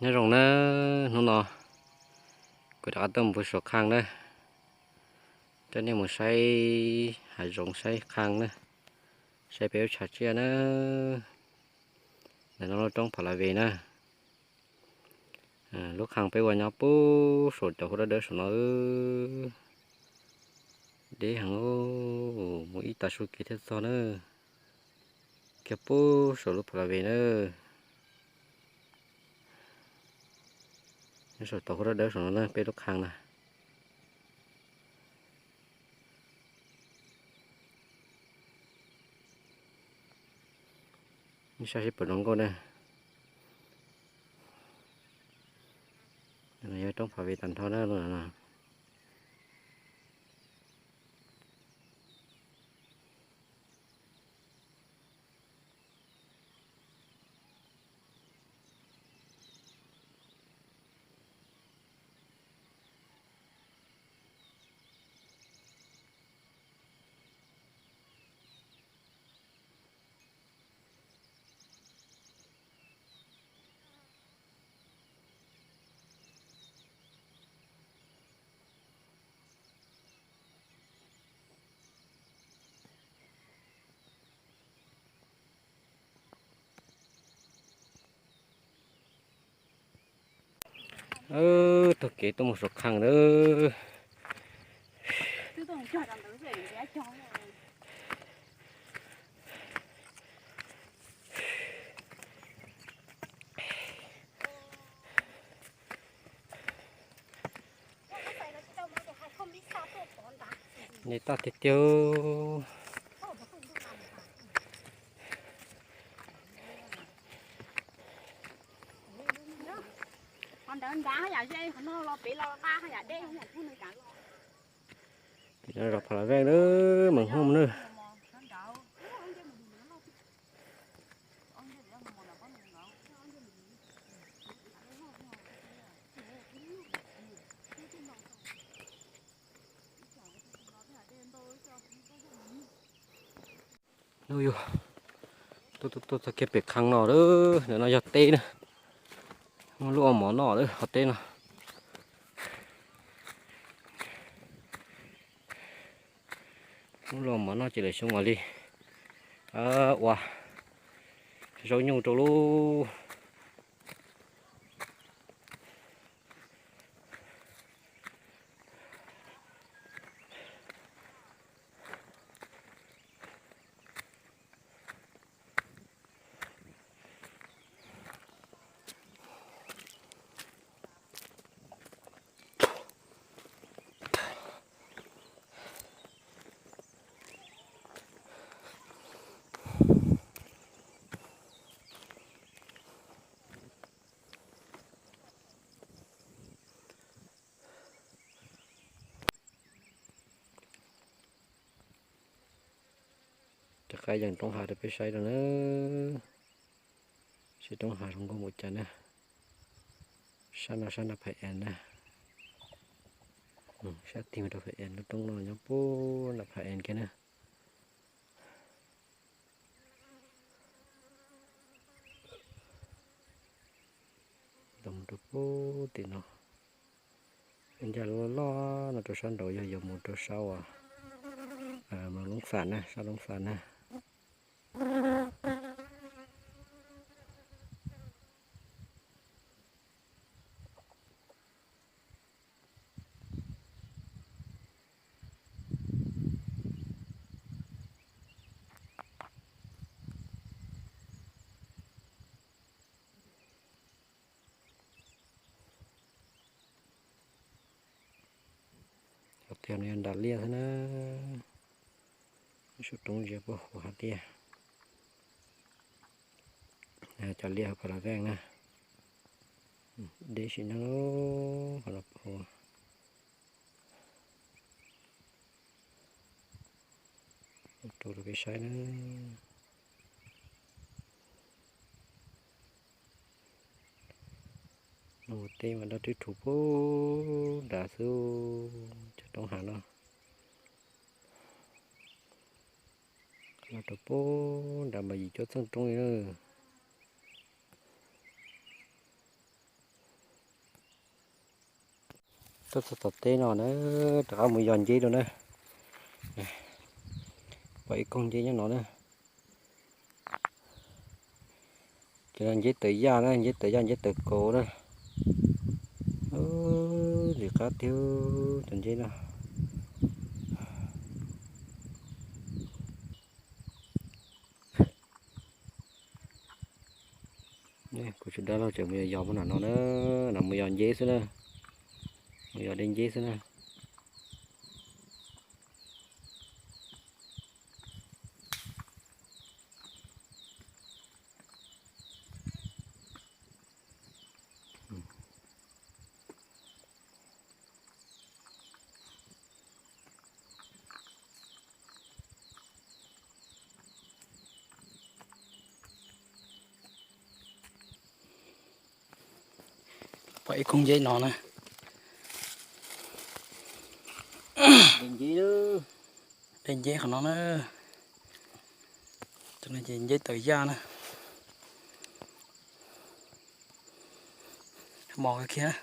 Nyob zoo na, hnub no kuv rov qab tuaj mus pw saum qhaj na, coj nej mus saib hav zoov saib qhaj na, saib peb lub tshav tsiaj na. Ntawm no lub roob Pha La Ve na. Lub qhaj peb ua nyob puag saum cov hub dawb dawb saum no. Deb heev, mus ib tag su kev thiaj txog na. Kiag puag saum lub Pha La Ve na. Nyob saum tau hub dawb dawb saum no na peb lub qhaj na. Nej saib seb puas zoo nkauj na. Yog roob Pha La Ve tag nrho na. Taug kev tuaj mus saum qhaj lawm. Nce toj tiag tiag. Pem no zos Pha La Veej lawm, mas hnub na. Hnub yug tuaj tuaj txog kiag pem qhaj no lawm, ntawm no yog teb na. Muaj lub ua mov noj lawm hauv teb no. Muaj lub ua mov noj ces lawv xyoo ua li ua zaub nyuj rau lub. Rov qab yees roob hav rau peb saib rau na, seb roob hav zoo nkauj npaum cas na. Sab no sab nram Phaj Es na, sab tig mus rau Phaj Es, lub roob no nyob puag nram Phaj Es kiag na. Los rau puag tim no, ncaj loj loj no rau sab nraud yog yuav mus rau sab uas Loob Xam na, sab Loob Xam na. Cov tiag no yog nram liaj xwb na, saum roob zias puag hauv hav liaj. Cov liaj hauv Pha La Veej na, deb sim neej qhov no. Rau rau peb saib na. Nov ua teb mas daj rwb rhuv puag nrad xwb, cov roob hav no. Qhov no rau puag nrad mas yim cuaj txheej roob li na. Tuaj txog tom teb no na, rov qab mus yos nceb dua na. Pom ib koog nceb nyob no na. Ces nceb tawm yaj na, nceb tawm yaj, nceb tawm kauv na. Ntxim qab tiag cov nceb no. Kuv tsis dab laug ces mus yos yos puag nram no na, no mus yos nceb xwb na, mus yos dej nceb xwb na. Pom ib koog nceb no na. Dej nceb qhov no na. Cov no ces nceb tawm yaj na. Mos kiag.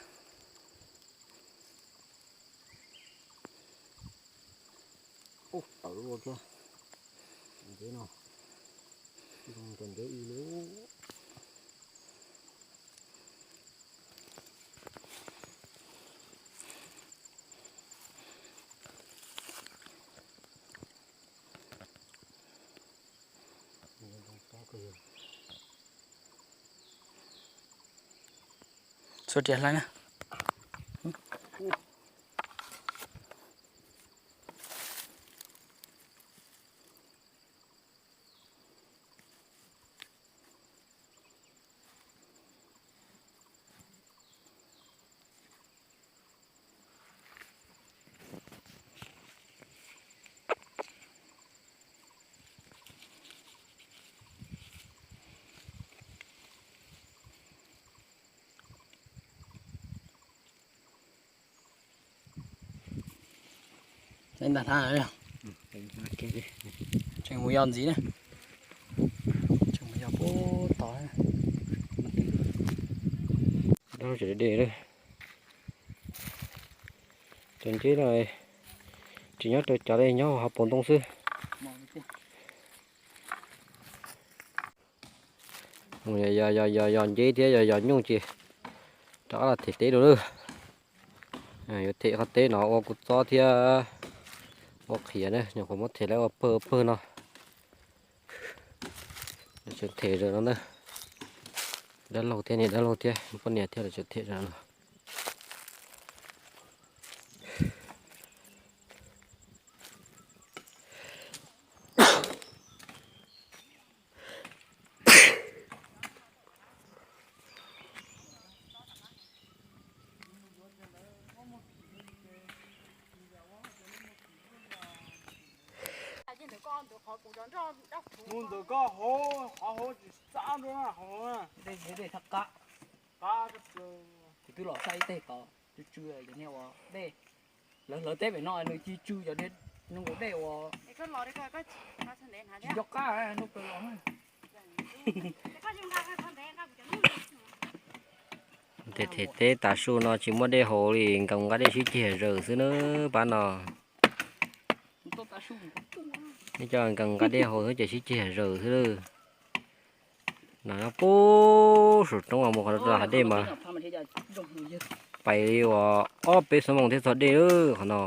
Ub, tawm ua kiag nceb no, zoo tus nceb ib lub. Txhua tias hlais na. Ntag, tseem mus yos ntxiv na. Tseem mus yos puag tod. Dej, cov nceb no tsis nyob rau cav li, nyob hauv paus ntoo xwb. Yos yos yos nceb thiab yos yos nyuj ces rov qab los them teb dua lawm. Yuav them qhov teb no ua kuv txob thiab ua qhiav na, nyuam qhuav muab them lawm ua pawg ua pawg no. Lawv tseem them zaum no na, dab laug thiab niam dab laug thiab poj niam thiab lawv tseem them zaum no. Mus ntawm koj hauv, qhov hauv tsis txaj nrog hauv na. Dej, dej thaj qab. Qab, kuv twb los saib ib teg tod, tsw tsw, cov niag uas dej, lawv hlawv teb pem no nws ci tsw cov niag nkaus dej uas tsis nco qab nrog plaws los. Them them teb tav su no tsis muaj dej haus li, nkaus nqa dej sib ceg zawm xwb na pab no. Nej coj nkaus nqa dej haus xwb ces sib ceg zawm xwb lawm. No nyob puag saum roob mus qhov rau hav dej mas pais li uas ob peb xuab moos thiaj txog dej lawm qhov no.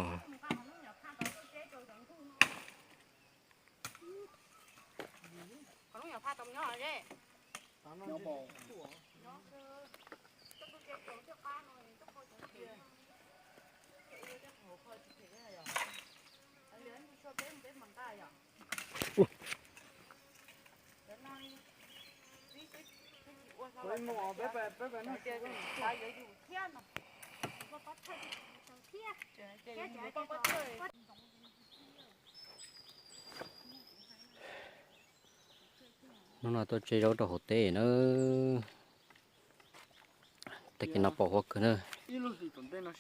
Hnub no tuaj tseb zaub rau hauv teb na. Tag kis no pom huab kawg na. Ces tom ntej no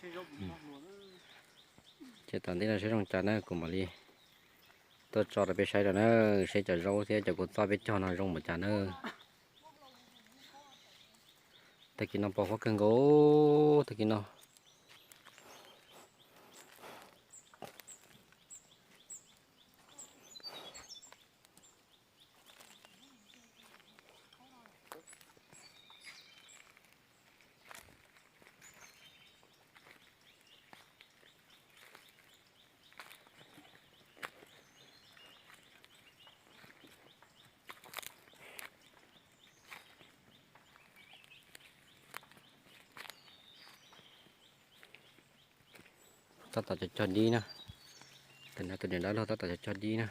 seb zoo cas na, kuv mam li tuaj tso rau peb saib rau na, seb cov zaub thiab cov kua txob peb cog no zoo npaum cas na. Tag kis no pom huab kawg nkaus, tag kis no. Tab tom cog cog dib na. Tam no tus niam dab laug tab tom cog cog dib na.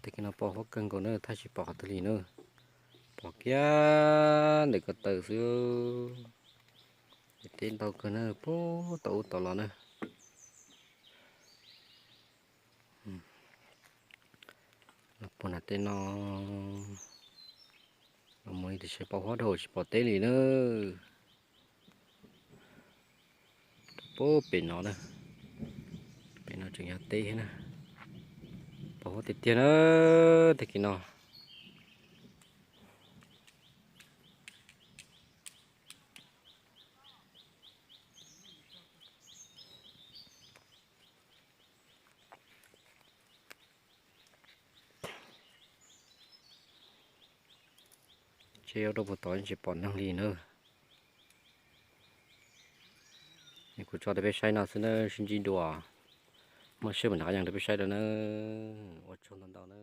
Tag kis no pos huab kawg nkaus na, thaij tsis pom qhov twg li na. Pom kiag ntawm ko taw xwb. Teb ntau kawg na, puag tom ub tom los na. Los puag nram tej no, los mus li tiam sis pos huab dhau tsis pom teb li na. Puag pem no na, pem no tseem yog teb thiab na. Pos huab tiag tiag na, tag kis no. Tsev rau puag tod tsis pom neeg li na. Kuv tso rau peb saib no xwb na, sib ntsib dua. Muaj siab mam rov qab yees rau peb saib dua na. Ua tsaug ntau ntau na.